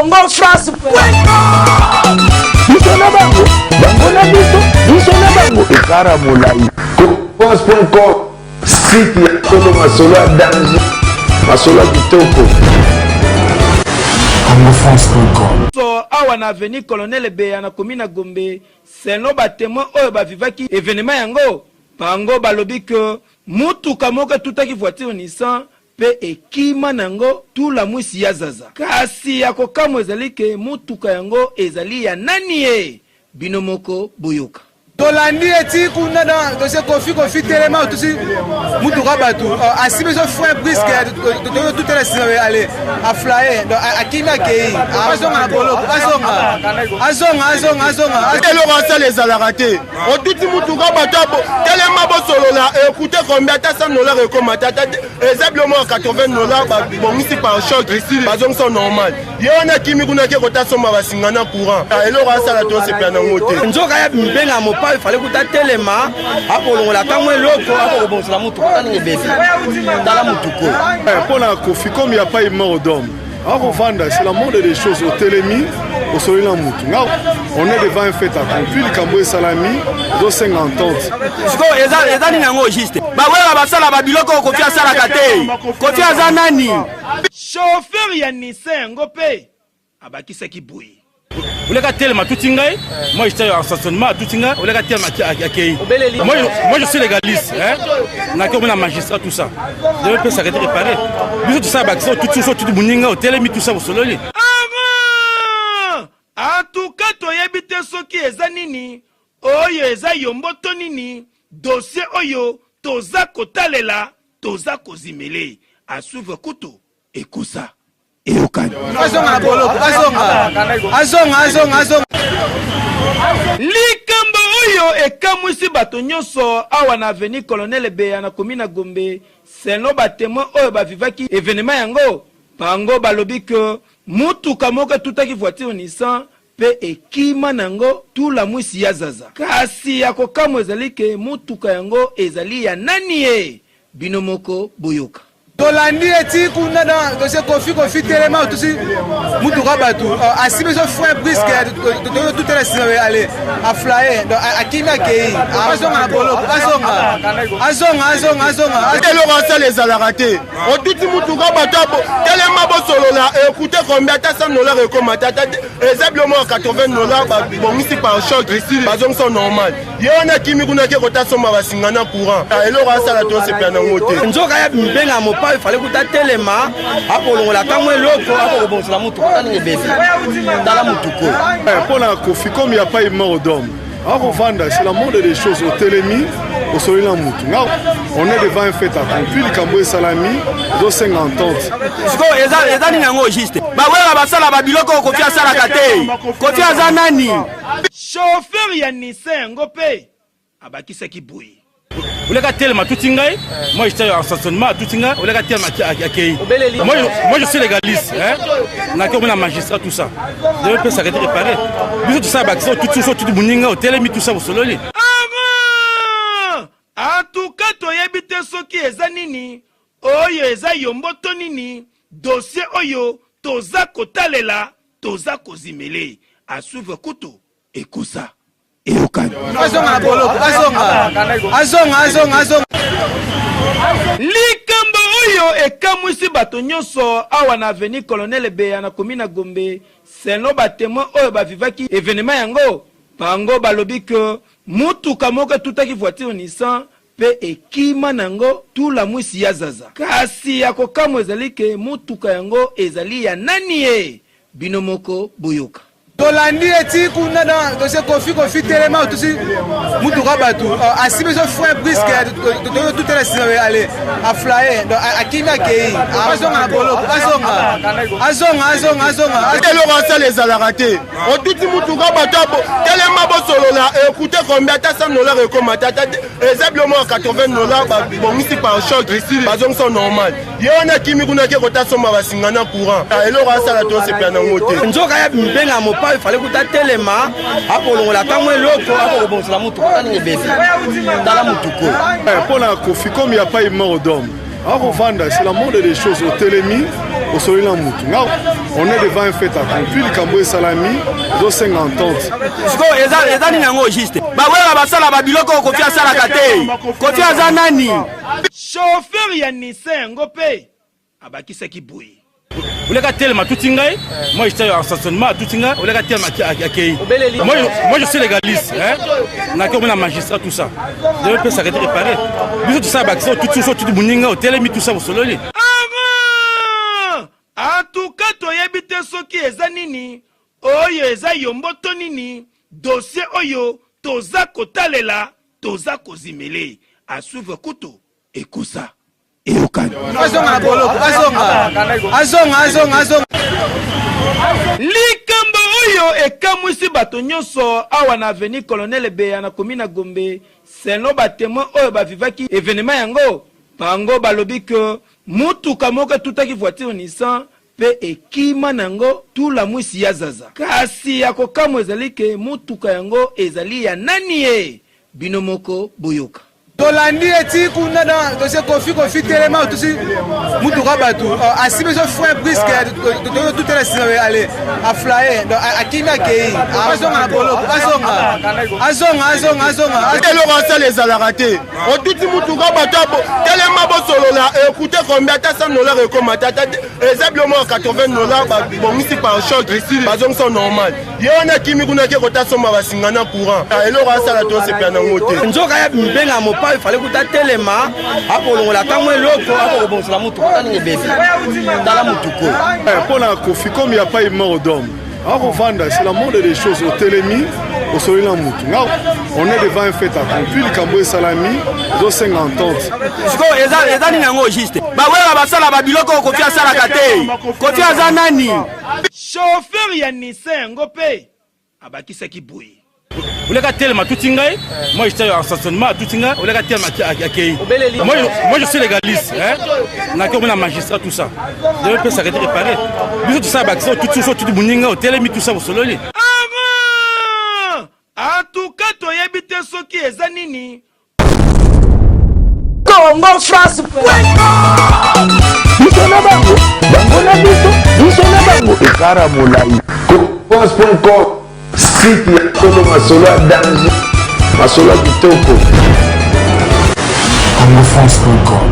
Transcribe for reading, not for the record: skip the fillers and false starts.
Congo France Biso na bango, bango na biso, biso na bango, ekara molai. Congo.com site ya solo masolo ya danger, masolo ya kitoko. congofrance.com So awa na avenue Colonel Beya na commune ya Gombe, selon ba temoins oyo ba vivaki evenement yango, bango balobi que mutuka moko etutaki voiture Nissan pe ekima na yango tula mwisi ya zaza. Kasi ya kokamwa ezali ke motuka yango ezali ya nani ye? Bino moko boyoka. Tolandi ye ti kuna na dossier Koffi. Koffi telema, otusi mutuka bato, asimbi so frein brusque, totala nsima, ale aflaye, donc akimi, akei, azonga na boloko, azonga, azonga, azonga, azonga. Eloko asala ezalaka te. Otuti mutuka bato, telema bosolola. Ekute combien? Ata 100 $ ekoma te. Ata eza bilo moko 80 $, babongisi par choc, bazongisa normal. Ye wana akimi kuna, ake kota somba basinga na courant. Eloko asala, tosepela nango te. Nzoka ya mibenga mopao, efale kuta telema, akolongola ata mwa eloko, akokobongisela motuka. Ata ndenge ebebi, tala motuka oyo. Mpo na Koffi, comme il y a pas eu mort d'homme, akovanda, c'est la moindre des choses. Otelemi, osoli na mutu nga, on est devant un fait accompli. Likambo esalami, ezosenga entente. Sikoyo eza nini yango juste? Bawera basala babiloko oyo Koffi asalaka te. Koffi aza nani? Chauffeur ya Nissan yango mpe abakisaki boye. Oleka telema, atuti ngai. Moi, j'étais en stationnement, atuti ngai, oleka telema, akei. Moi, moi, je suis légaliste, hein. Naki omona magistrat, tout ça, je peux s'arrêter, réparer. Biso tosala bakisa, otuti so, otuti moninga, otelemi, tout ça, bosololi. En tout cas, toyebi te soki eza nini oyo eza yombo to nini. Dossier oyo toza kotalela, toza kozimele à suivre, kutu ekosa eyokani. Azonga na boloko, azonga, azonga, azonga, azonga. Likambo oyo ekamwisi bato nyonso awa na avenue Colonel Beya na commune ya Gombe, selon ba temoins oyo bavivaki evenement yango, bango balobi ke mutuka moko etutaki voiture Nissan mpe ekima na yango tula mwisi ya zaza. Kasi ya kokamwa ezali ke motuka yango ezali ya nani ye? Bino moko boyoka. Tolandi ye ti kuna na dossier Koffi. Koffi telema, otusi mutuka bato, asimbi so frein brusque, totala nsima, ale aflaye, donc akimi, akei, azonga na boloko, azonga, azonga, azonga, azonga. Eloko asala ezalaka te. Otuti mutuka bato, telema bosolola. Ekute combien? Ata 100 $ ekoma te. Ata eza bilo moko 80 $, babongisi par choc, bazongisa normal. Ye wana akimi kuna, ake kota somba basinga na courant. Eloko asala, tosepela nango te. Nzoka ya mibenga mopao, efale kuta telema, akolongola ata mwa eloko, akokobongisela motuka. Ata ndenge ebebi, tala motuka oyo. Mpo na Koffi, comme il y a pas eu mort d'homme, akovanda, c'est la moindre des choses. Otelemi, osoli na mutu nga, on est devant un fait accompli. Likambo esalami, ezosenga entente. Sikoyo eza nini yango juste? Bawera basala babiloko oyo Koffi asalaka te. Koffi aza nani? Chauffeur ya Nissan yango mpe abakisaki boye. Oleka telema, atuti ngai. Moi, j'étais en stationnement, atuti ngai, oleka telema, akei. Moi, moi, je suis légaliste, hein. Naki omona magistrat, tout ça, je peux s'arrêter, réparer. Biso tosala bakisa, otuti so, otuti moninga, otelemi, tout ça, bosololi. En tout cas, toyebi te soki eza nini oyo eza yombo to nini. Dossier oyo toza kotalela, toza kozimele à suivre, kutu ekosa eyokani. Azonga na boloko, azonga, azonga, azonga, azonga. Likambo oyo ekamwisi bato nyonso awa na avenue Colonel Beya na commune ya Gombe, selon ba temoins oyo bavivaki evenement yango, bango balobi ke mutuka moko etutaki voiture Nissan mpe ekima na yango tula mwisi ya zaza. Kasi ya kokamwa ezali ke motuka yango ezali ya nani ye? Bino moko boyoka. Tolandi ye ti kuna na dossier Koffi. Koffi telema, otusi mutuka bato, asimbi so frein brusque, totala nsima, ale aflaye, donc akimi, akei, azonga na boloko, azonga, azonga, azonga, azonga. Eloko asala ezalaka te. Otuti mutuka bato, telema bosolola. Ekute combien? Ata 100 $ ekoma te. Ata eza bilo moko 80 $, babongisi par choc, bazongisa normal. Ye wana akimi kuna, ake kota somba basinga na courant. Eloko asala, tosepela nango te. Nzoka ya mibenga mopao, efale kuta telema, akolongola ata mwa eloko, akokobongisela motuka. Ata ndenge ebebi, tala motuka oyo. Mpo na Koffi, comme il y a pas eu mort d'homme, akovanda, c'est la moindre des choses. Otelemi, Osololi na mutu nga, on est devant un fait accompli. Likambo esalami, ezosenga entente. Sikoyo eza nini yango juste? Bawera basala babiloko oyo Kofi asalaka te. Kofi aza nani? Chauffeur ya Nissan yango mpe abakisaki boye. Oleka telema atuti ngai, moi j'étais en stationnement, atuti ngai, oleka telema akei. Moi je suis légaliste, hein, nake omona magistrat, tout ça, je peux s'arrêter réparer. Biso tosala bakisa, otuti so otuti moninga, otelemi, tout ça, bosololi. En tout cas toyebi te soki eza nini oyo eza yombo to nini. Dossier oyo toza kotalela, toza kozimele à suivre, kutu ekosa eyokani. Azonga na boloko, azonga, azonga, azonga, azonga. Likambo oyo ekamwisi bato nyonso awa na avenue Colonel Beya na commune na Gombe. Selon batémoin oyo bavivaki événement yango, bango balobi ke mutuka moko etutaki voiture Nissan mpe ekima nango tula mwisi ya zaza. Kasi ya kokamwa ezali ke mutuka yango ezali ya nani? Ye bino moko boyoka. Tolandi eti kuna na dossier Kofi. Kofi telema, otusi mutuka bato, asimbi so frein brusque, totutela nsima, ale aflaye, donc akimi akei. Azonga na boloko, azonga, azonga, azonga, azonga. Eloko asala ezalaka te. Otuti mutuka bato, telema bosolola. Ekute combien? Ata 100 dollar ekoma te, ata eza bilo moko 80 dollar. Babongisi pare-choc, bazongisa normal. Ye wana akimi kuna, ake kota somba basinga na courant. Eloko asala, tosepela nango te. Nzoka ya mibenga mopao, ifale kuta telema, akolongola ata mwa eloko, akokobongisela mutuka. Ata ndenge ebebi, tala mutuku oyo. Mpo na Kofi, comme il y a pas eu mort d'homme, akovanda, c'est la moindre des choses. Otelemi, osololi na mutu nga, on est devant un fait accompli. Likambo esalami, ezosenga entente. Sikoyo eza nini yango juste? Bawera basala babiloko oyo Kofi asalaka te. Kofi aza nani? Chauffeur ya Nissan yango mpe abakisaki boye. Oleka telema atuti ngai, moi j'étais en stationnement, atuti ngai, oleka telema akei. Moi je suis légaliste, hein, nake omona magistrat, tout ça, je peux s'arrêter réparer. Biso tosala bakisa, otuti so otuti moninga, otelemi, tout ça, bosololi. En tout cas toyebi te soki eza nini. Congo France. Biso na bango, bango na biso, biso na bango ekara molai. France.com, site ya solo, masolo ya danger, masolo ya kitoko. congofrance.com.